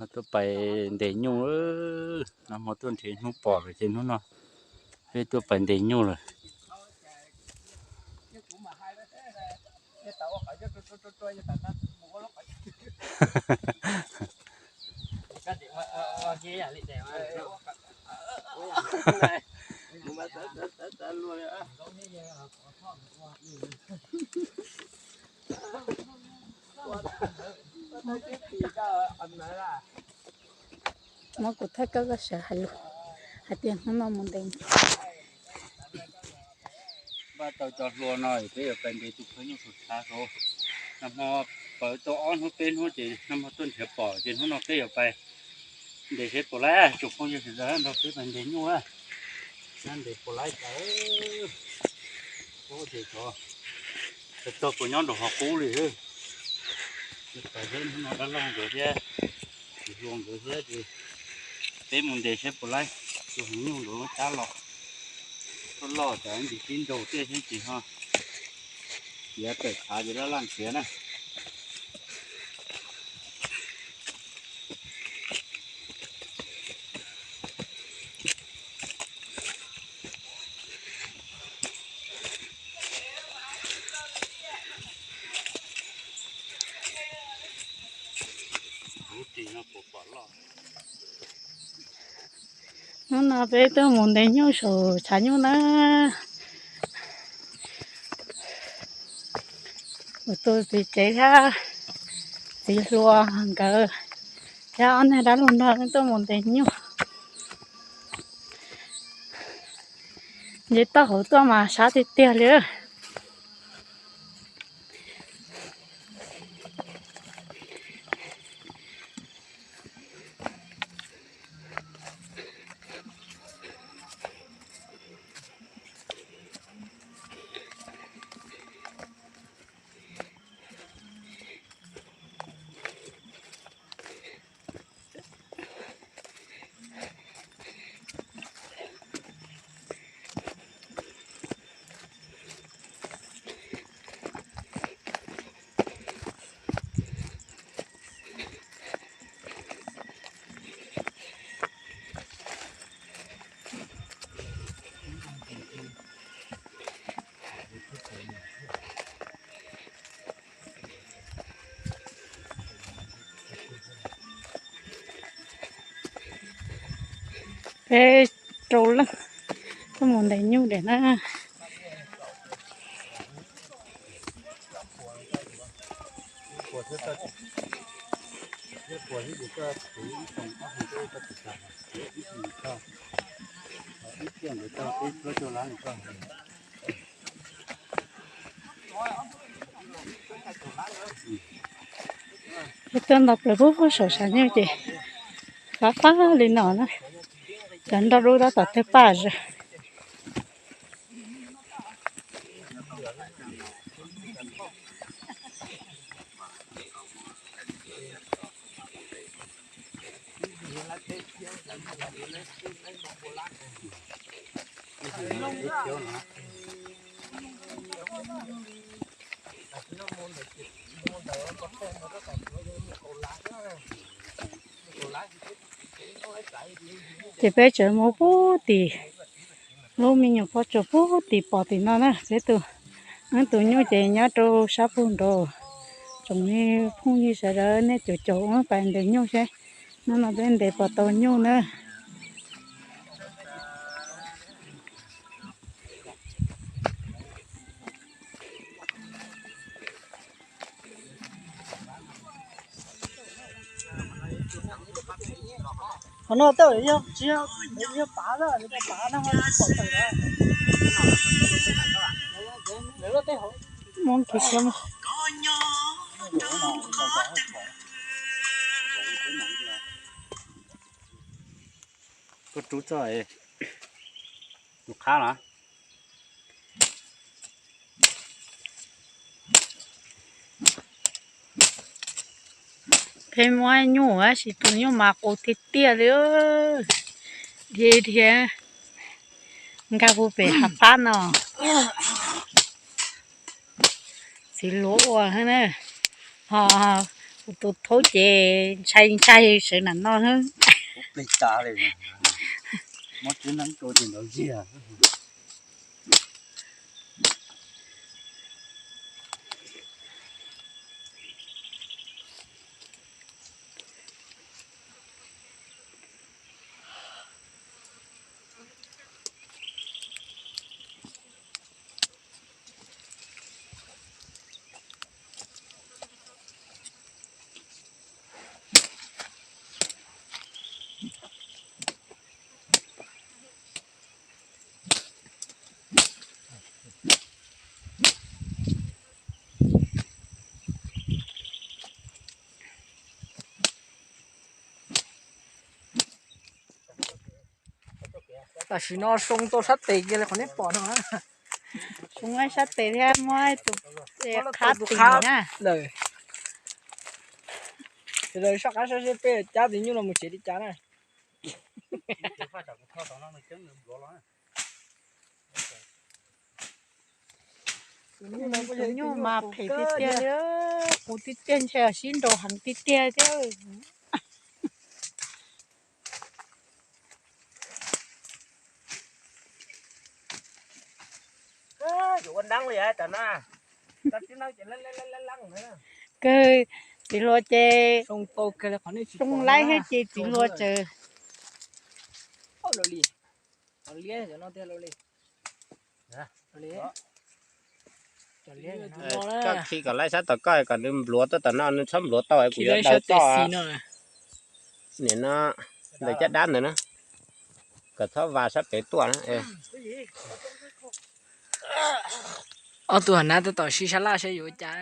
Tuaj pais ntes nyuj, nag hmo tuaj nrhiav hnub pom lawm ces hnub no peb tuaj pais ntes nyuj lawm. Muab kuv thawj koj koj sawv hais lus hais tias hnub no mus ntes. Npaj tau cov hlua no peb yuav pais ntes tus phooj ywg saum tshav saud. Nag hmo pawv tau ob hnub peb hnub ces nag hmo tuaj nrhiav pom ces hnub no peb yuav pais ntes seb puas laib. Tsoom phooj ywg sawv daws nrog peb pais ntes nyuj. Ntes puas laib cas. Ub, ces txog, txog kuv nyob nraum hauv qub li. Pais thiab hnub no dab laug nkawd thiab, tus hluas nkawd thiab ces peb mus ntes seb puas laib. Tus hneev nyuj nkawd muab cab los, tuaj loj tas ntsis tib nraug tiaj xwb ces ho tiav tawm tshav ces laj laj nrhiav na. Hnub no peb tuaj mus ntes nyuj saum tshav nyuj na. Kuv tus txiv tsev thiab txiv hluas nkawd thiab ob niag dab laug nrog tuaj mus ntes nyuj. Nce toj hauv tuaj mas sab tiag tiag li. Peb rau leej tuaj mus ntes nyuj diam na. Peb tuaj nto plaws pub saum tshav nyuj ces fab fab li no na. Cov nroj dub tab tom tawg paj zog. Ces peb tseem mus pub tim lub me nyuam pob tsuas pub tim pom tim no na. Peb tus, wb tus nyuj ces nyob rau sab pug nraud. Tsoom phooj ywg sawv daws nej caum caum wb pais ntes nyuj seb hnub no peb ntes puas tau nyuj na. Qhov no tej yog tsis yog pav, pav no pom tawm lawm. Lawv loj tej hauv. Muab kiv kiag. Koj rub txog es mus qhab los. Peb muab nyuj tab sis tus nyuj mas qus tiag tiag li. Dhia dhia nkag puag pem hav fab no. Txiv hluas ua na, ho Kuv tus thaub ces ntshai ntshai sawv nram no xwb. Plig tas li, muab tib neeb rau ces nrov ziag. Tam sim no soo tau sab tes kiag li qhov nej pom no. Soo sab tes thiab muab tus qhab tim na. Sawv daws soj qab saib seb peb cab tus nyuj no mus tsev li cas na. Tus nyuj mas phem tiag tiag li, qus tiag tiag, ntshai sib nraus heev tiag tiag thiab. Kawg txiv hluas ces, soo laib thiab ces txiv hluas tsaws. Koj khi kom laib sab tom koj kom nws npluav tuaj tom no, nws txhob npluav tau kuv yuav daws toj. Nim no ntawm caj dab ntawd na, kom txhob vas sab pem tuaj na. Ob tug hnav tab tom sib sab laj saib yuav ua cas.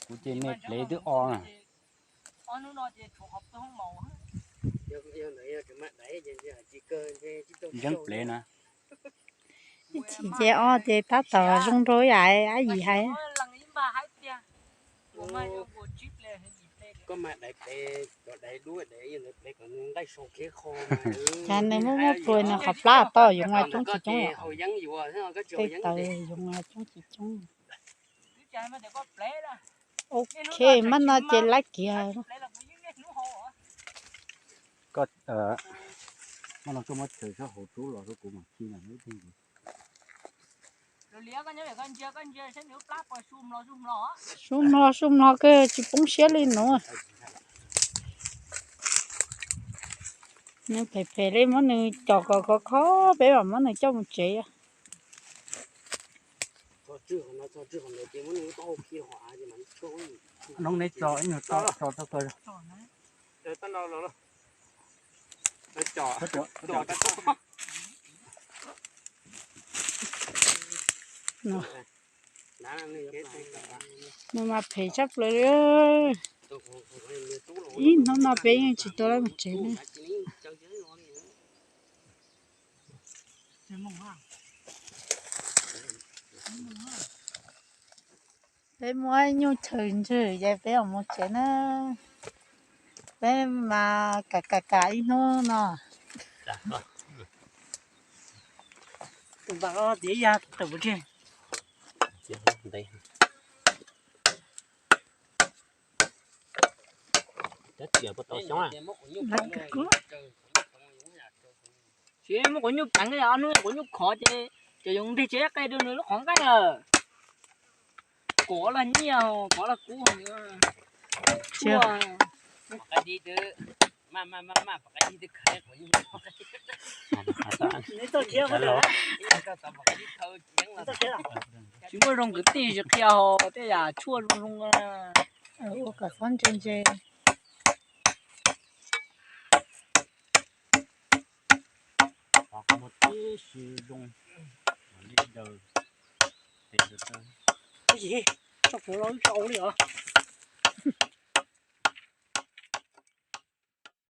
Kuv ces me plev twb o na. Ntseeb plev na. Ib chim ces o ces tab tom zoo nraug yam ab yim hais. Cas nws muab muab pluas nws qhov plab tau yoov mas coob tsis coob. Tej taws yoov mas coob tsis coob. Ok, mab no ces laib kiag. Koj, mab no koj muab chaws sab hauv rub los rau kuv mam khi na. Su mlo su mlo kawg tsis poob siab li nuav. Nws phem phem li, muab nws com kom khov kho peb mam muab nws coj mus tsev. Nws mas phem tshaj plaws li. Ib hnub no peb yeej tsis tau lawv mus tsev ne. Peb muab nyuj chaw ntswg ces peb mam mus tsev na. Peb mas kam kam kam ib hnub no. Tsis muaj quav nyuj pleev, ob hnub quav nyuj khov ces cov yoov nteg tsev qe rau nws lub qhov nqaij lawm. Kov los nyiaj, kov los kub. Tsis muaj zoo kwv tij tsis qhia hos tej yam tshuaj zoo zoo. Ua kom txhob ntse ntse. Tsis, tso plhuav los wb tsis au li os.